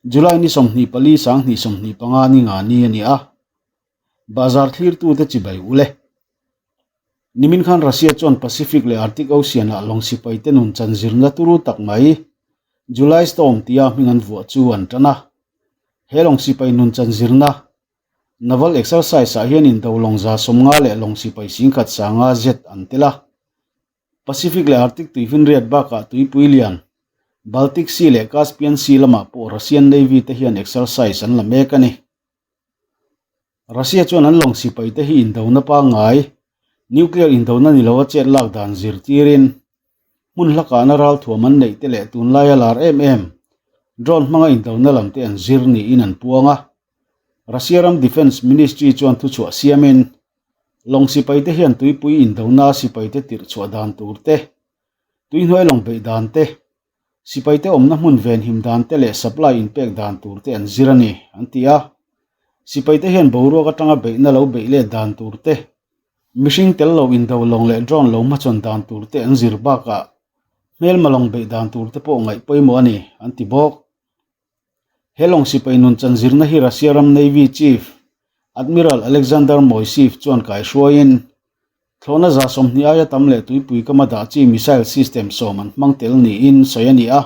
July ni 24 2025 ni nga ni a ni a. Bazar thlirtute chibai u le. Nimin khan Russia chuan Pacific leh Arctic Ocean-ah lawng sipaite nun chan zirna turu tak mai July Storm tia hming an vuah chu an tan a. He lawng sipai nun chan zirna Naval Exercise-ah hian indo lawng 150 leh lawng sipai 10,500 zet an tel a. Pacific leh Arctic tuifinriat bakah tuipui lian, Baltic Sea leh Caspian Sea lamah pawh Russian Navy te hian exercise an la mek a ni. Russia chuan an lawng sipai te hi indona pangngai, nuclear indona ni lova chet lak dan zirtirin, hmun hlakahna ralthuam an neih te leh tunlaia lar em em, drone hmanga indona lam te an zir niin an puang a. Russia ram Defence Ministry chuan thuchhuah siamin, Lawng sipaite hian tuipui indona sipaite tirh chhuah dan tur te, tuihnuai lawng beih dan te, sipaite awmna hmun venhim dan te leh supply inpek dan tur te an zir a ni, an ti a. Sipaite hian boruak atanga beihna lo beih let dan tur te, mihring tel lo indo lawng leh drone lo hmachhawn dan tur te an zir bakah hmelma lawng beih dan tur te pawh ngaih pawimawh a ni, an ti bawk. He lawng sipai nun chan zirna hi Russia ram Navy Chief Admiral Alexander Moiseev chuan kaihruaiin, thlawhna 20 aia tam leh tuipui kama dah chi missile system sawm an hmang tel niin sawi a ni a,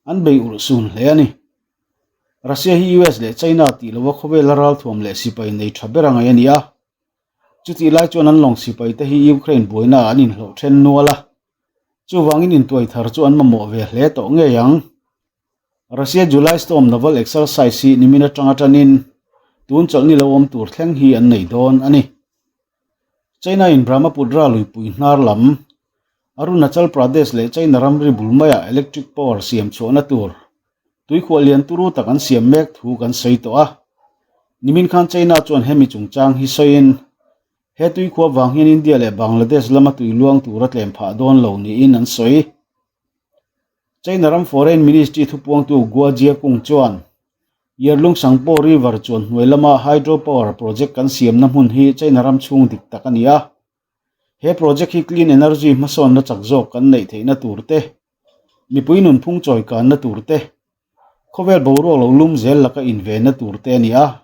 an bei ulh sun hle a ni. Russia hi US leh China tih lova khawvela ralthuam leh sipai nei tha ber a ngaih a ni a, chutih lai chuan an lawng sipaite hi Ukraine buainaah an inhloh then nual a, chuvangin intuai thar chu an mamawh ve hle tawh ngei ang. Russia July Storm Naval Exercise hi nimin atanga tanin tun chawlhni lo awm tur thleng hi an nei dawn a ni. China in Brahmaputra luipui hnar lam, Arunachal Pradesh leh China ramri bul maiah electric power siam chhuahna tur tuikhuah lian turu tak an siam mek thu kan sawi tawh a. Nimin khan China chuan hemi chungchang hi sawiin he tuikhuah vang hian India leh Bangladesh lama tui luang tur a tlem phah dawn lo niin an sawi. China ram Foreign Ministry thupuangtu Guo Jiakung chuan, Yarlung Tsangpo River chuan hnuai lama hydropower project kan siamna hmun hi China ram chhung dik tak a ni a. He project hi clean energy hmasawnna chak zawk kan neih theihna tur te, mipui nunphung chawikanna tur te, khawvel boruak lo lum zel laka invenna tur te a ni a.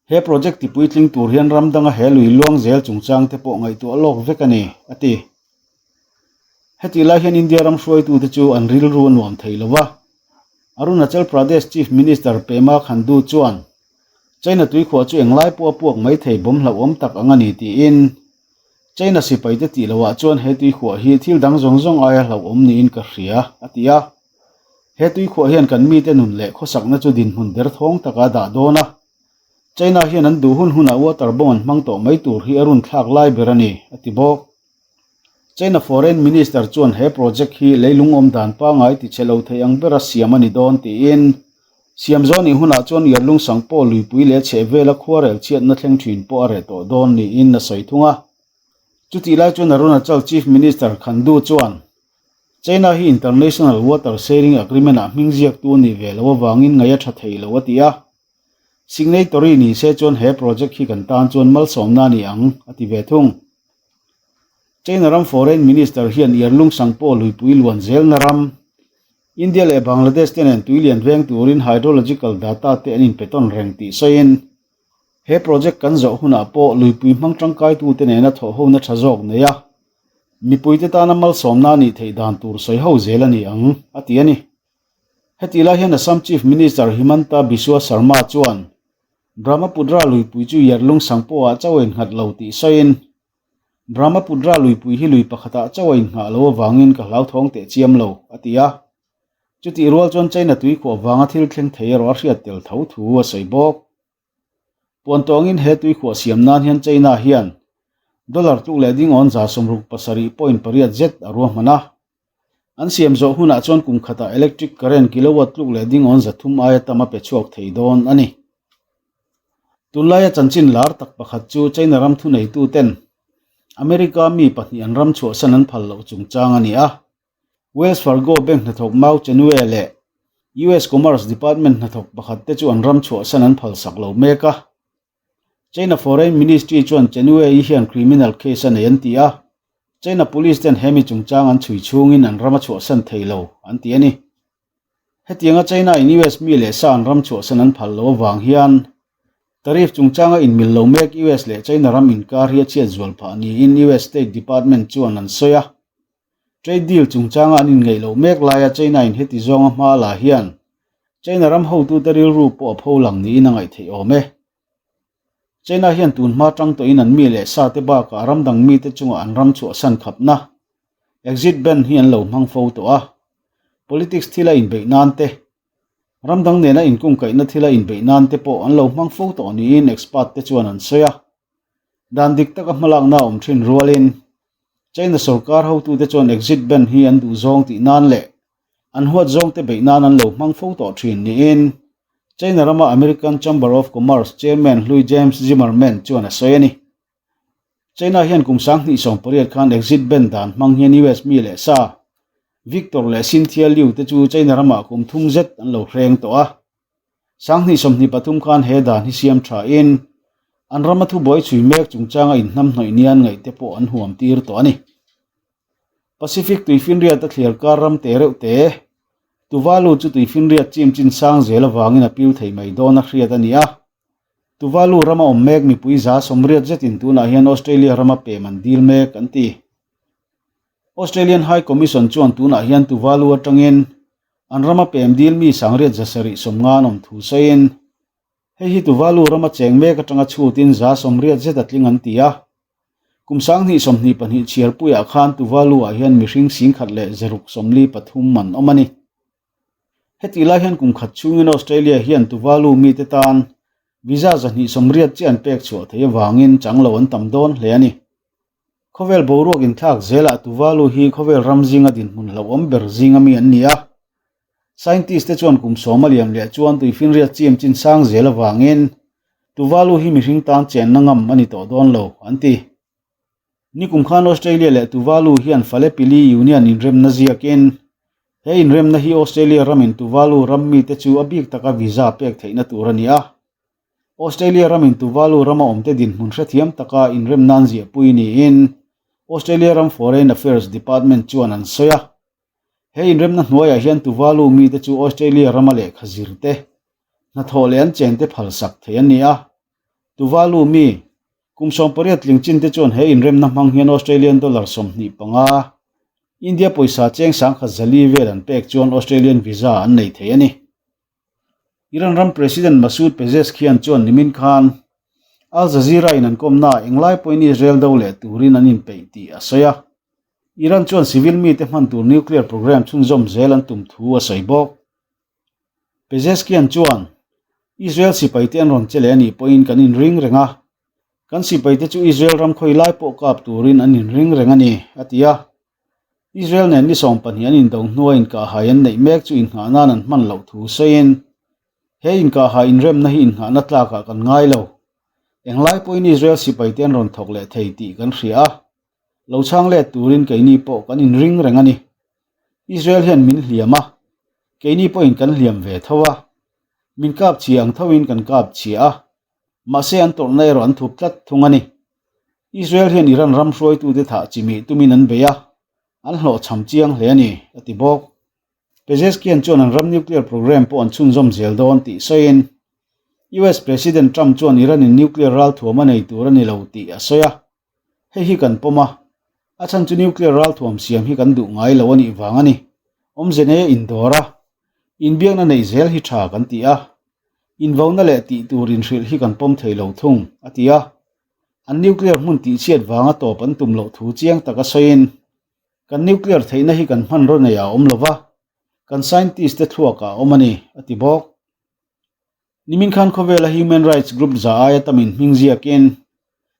He project ti puitling tur hian ram danga he lui luang zel chungchang te pawh ngaihtuah lawk vek a ni, a ti. Hetih lai hian India ram hruaitute chu an rilru a nuam thei lo va. Arunachal Pradesh Chief Minister Pema Khandu chuan, China tuikhuah chu englai pawh a puak mai thei bawm hlauhawm tak ang a ni tiin, China sipaite tih loah chuan he tuikhuah hi thil dang zawng zawng aia hlauhawm niin ka hria, a ti a. He tuikhuah hian kan mite nun leh khawsakna chu dinhmun derthawng taka a dah dawn a. China hian an duh hun hunah water bomb an hmang tawh mai tur hi a run thlak lai ber a ni, a ti bawk. China Foreign Minister chuan he project hi leilung awm dan pangngai tichhe lo thei ang bera siam a ni dawn tiin, siam zawh nih hunah chuan Yarlung Sangpo luipui leh chhehvela khuarel chhiatna thleng thin pawh a reh tawh dawn niin a sawi thung a. Chutih lai chuan Arunachal Chief Minister Khandu chuan China hi International Water Sharing Agreement-ah hming ziaktu a nih ve loh avangin ngaih a tha thei lo a ti a. Signatory ni se chuan he project hi kan tan chuan malsawmna a ni ang, a ti ve thung. China ram Foreign Minister hian Yarlung Tsangpo luipui luan zelna ram, India leh Bangladesh te nen tuilian veng turin hydrological data te an inpe tawn reng tih sawiin, he project kan zawh hunah pawh luipui hmang tangkaitute nena thawhhona tha zawk nei a, Mipuite tana malsawmna a nih theih dan tur sawi ho zel a ni ang, a ti a ni. Hetih lai hian Assam Chief Minister Himanta Biswa Sarma chuan Brahmaputra luipui chu Yarlung Tsangpo-ah chauh a innghat lo tih sawiin, Brahmaputra luipui hi lui pakhatah chauh a innghah lo avangin ka hlauthawng teh chiam lo, a ti a. Chutih rual chuan China tuikhuah vanga thil thleng thei erawh a hriat tel tho thu a sawi bawk. Puan tawngin he tuikhuah siam nan hian China hian dollar tluk leh ding awn 68.8 zet a ruahman a. An siam zawh hunah chuan kum khatah electric current kilowatt tluk leh ding awn 300 aia tam a pe chhuak thei dawn a ni. Tunlaia chanchin lar tak pakhat chu China ram thuneituten America mi pahnih an ram chhuahsan an phal loh chungchang a ni a. Wells Fargo Bank hnathawk Mao Chenue leh US Commerce Department hnathawk pakhat te chu an ram chhuahsan an phalsak lo mek a. China Foreign Ministry chuan Chenue-i hian criminal case a nei an ti a, China Police ten hemi chungchang an chhui chhungin an ram a chhuahsan thei lo an ti a ni. Hetianga China in US mi leh sa an ram chhuahsan an phal loh avang hian tariff chungchanga inmil lo mek US leh China ram inkar hi a chhiat zual phah niin US State Department chuan an sawi a. Trade deal chungchanga an inngeih loh mek laia China in heti zawnga hma la hian China ram hotute rilru pawh a pho lang niin a ngaih theih awm e. China hian tun hma tang tawhin an mi leh sa te bakah ram dang mite chungah an ram chhuahsan khapna, exit ban, hi an lo hmang fo tawh a. Politics thila inbeih nan te, ram dang nena inkungkaihna thila inbeih nan te pawh an lo hmang fo tawh niin expert te chuan an sawi a. Dan dik taka hmalakna a awm thin rualin China sorkar hotute chuan exit ban hi an duh zawng tih nan leh an huat zawngte beih nan an lo hmang fo tawh thin niin China rama American Chamber of Commerce Chairman hlui James Zimmerman chuan a sawi a ni. China hian kum 2018 khan exit ban dan hmang hian US mi leh sa Victor leh Cynthia Liu te chu China ramah kum thum zet an lo hreng tawh a. 2023 khan he dan hi siam tha in an rama thubuai chhui mek chungchanga inhnamhnawih nian ngaih te pawh an huam tir tawh a ni. Pacific tuifinriat a thliar kar ram te reuh te, Tuvalu chu tuifinriat chim chin sang zel avangin a pil thei mai dawn a hriat a ni a. Tuvalu rama awm mek mipui 180 zetin tunah hian Australia rama pem an dil mek an ti. Australian High Commission chuan tunah hian Tuvalu atangin An rama pem dil mi 790 an awm thu sawiin, hei hi Tuvalu rama cheng mek atanga chhutin 180 zet a tling an ti a. Kum 2022 chhiarpuiah khan Tuvalu-ah hian mihring 1643 an awm a ni. Hetih lai hian kum khat chhungin Australia hian Tuvalu mite tan visa 280 chiah an pek chhuah theih avangin chang lo an tam dawn hle a ni. Khawvel boruak inthlak zelah Tuvalu hi khawvel ram zinga dinhmun hlauhawm ber zinga mi an ni a. Scientist te chuan kum sawm a liam leh chuan tuifinriat chim chin sang zel avangin Tuvalu hi mihring tan chenna ngam a ni tawh dawn lo, an ti. Nikum khan Australia leh Tuvalu hian Falepili Union inremna ziakin he inremna hi Australia ramin Tuvalu ram mite chu a bik taka visa pek theihna tur a ni a. Australia ramin Tuvalu rama awmte dinhmun hrethiam taka inrem nan ziahpui niin Australia ram Foreign Affairs Department chuan an sawi a. He inremna hnuaiah hian Tuvalu mite chu Australia rama lehkha zirte, hnathawh leh an chente phalsak thei an ni a. Tuvalu mi, kum 18 tling chinte chuan he inremna hmang hian Australian dollar 25, India pawisa cheng 1,400 vel an pek chuan Australian visa an nei thei a ni. Iran ram President Masoud Pezeshkian chuan nimin khan Al Jazeera in an kawmnaah englai pawhin Israel do leh turin an inpeih tih a sawi a. Iran chuan civil mite hman tur nuclear program chhunzawm zel an tum thu a sawi bawk. Pezeshkian chuan, Israel sipaite an rawn che leh a nih pawhin kan inring reng a, kan sipaite chu Israel ram khawi lai pawh kap turin an inring reng a ni, a ti a. Israel nen ni 12 an indo hnua inkahhai an neih mek chu innghah nan an hman loh thu sawiin, He inkahhai inremna hi innghahna tlakah kan ngai lo. Englai pawhin Israel sipaite an rawn thawk leh thei tih kan hria a, lo chhang let turin keini pawh kan inring reng a ni. Israel hian min hliam a, keini pawhin kan hliam ve tho a. Min kap chhia ang thoin kan kap chhia a, mahse an tawrhna erawh an thup tlat thung a ni. Israel hian Iran ram hruaitute thah chimih tumin an bei a, an hlawhchham chiang hle a ni, a ti bawk. Pezeshkian chuan an ram nuclear program pawh an chhunzawm zel dawn tih sawiin, US President Trump chuan Iran-in nuclear ralthuam a nei tur a ni lo tih a sawi a, hei hi kan pawm a, a chhan chu nuclear ralthuam siam hi kan duh ngai lo a nih vang a ni. Awmze neia indawr a, inbiakna neih zel hi tha kan ti a, invauna leh tih tur inhrilh hi kan pawm thei lo thung, a ti a. An nuclear hmun tihchhiat vanga tawp an tum loh thu chiang taka sawiin, Kan nuclear theihna hi kan hmanraw neiah a awm lo va, kan scientist te thluakah a awm a ni, a ti bawk. Nimin khan khawvela human rights group za aia tamin hming ziakin,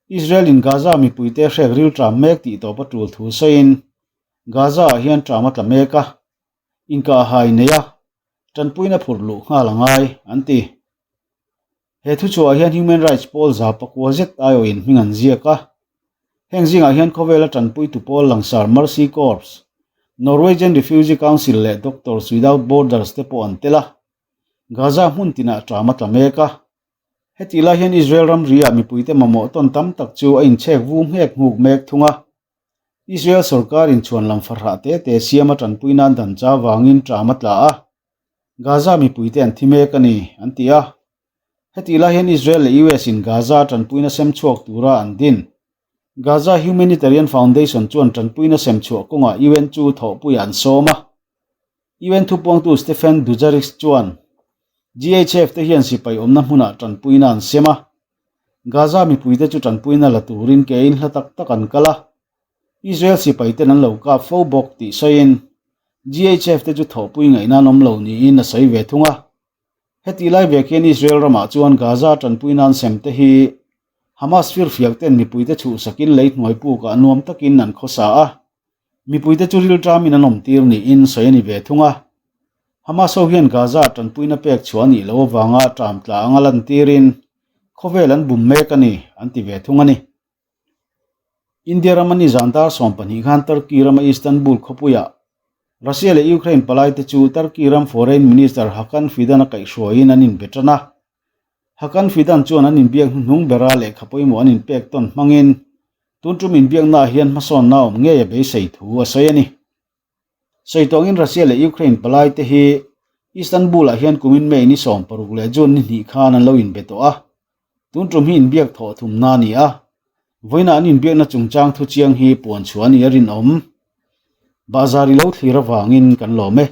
Israel-in Gaza mipuite hrek ril ṭam mek tih tawp a ṭul thu sawiin, Gaza-ah hian ṭam a tla mek a, inkahhai nei a, ṭanpuina phurh luh nghal a ngai, an ti. He thuchhuah hian human rights pawl za pakua zet aiawhin hming an ziak a. Heng zingah hian khawvela tanpuitu pawl langsar Mercy Corps, Norwegian Refugee Council leh Doctors Without Borders te pawh an tel a. Gaza hmun tinah ṭam a tla mek a. Hetih lai hian Israel ramri-ah mipuite mamawh tawn tam tak chu a inchhek vu nghek nghuk mek thung a. Israel sorkarin chhuan lam fahrah te te siama tanpui nan dan cha vangin ṭam a tla a. Gaza mipuite an thi mek a ni, an ti a. Hetih lai hian Israel leh US in Gaza tanpuina sem chhuak tura an din. Gaza Humanitarian Foundation chuan tanpuina sem chhuah kawngah UN chu thawhpuiah an sawm a. UN thupuangtu Stephen Dujarric chuan GHF te hian sipai awmna hmunah tanpuina an sem a. Gaza mipuite chu tanpuina la turin ke in hla tak tak an kal a. Israel sipai ten an lo kap fo bawk tih sawiin GHF te chu thawhpui ngaihna an awm lo niin a sawi ve thung a. Hetih lai vek hian Israel ramah chuan Gaza tanpui nan sem te hi Hamas firfiak ten mipuite chhuhsakin lei hnuai pukah nuam takin an khawsa a, mipuite chu rilṭamin an awmtir niin sawi a ni ve thung a. Hamas ho hian Gaza tanpuina pek chhuah a nih loh avanga ṭam tla anga lantirin khawvel an bum mek a ni, an ti ve thung a ni. India rama nizan dar 12 khan Turkey rama Istanbul khawpuiah Russia leh Ukraine palaite chu Turkey ram Foreign Minister Hakan Fidan a kaihhruaiin an inbe tan a. Hakan Fidan chuan an inbiak hnuhnung bera lehkha pawimawh an inpek tawn hmangin tun tum inbiaknaah hian hmasawnna awm ngei a beisei thu a sawi a ni. Sawi tawngin Russia leh Ukraine palaite hi Istanbul-ah hian kumin May ni 16 leh June ni hnih khan an lo inbe tawh a. Tun tum hi inbiak thawh thumna a ni a, vawiinah an inbiakna chungchang thu chiang hi puan chhuah a nih a rinawm. Bahzar i lo thlir avangin kan lawm e.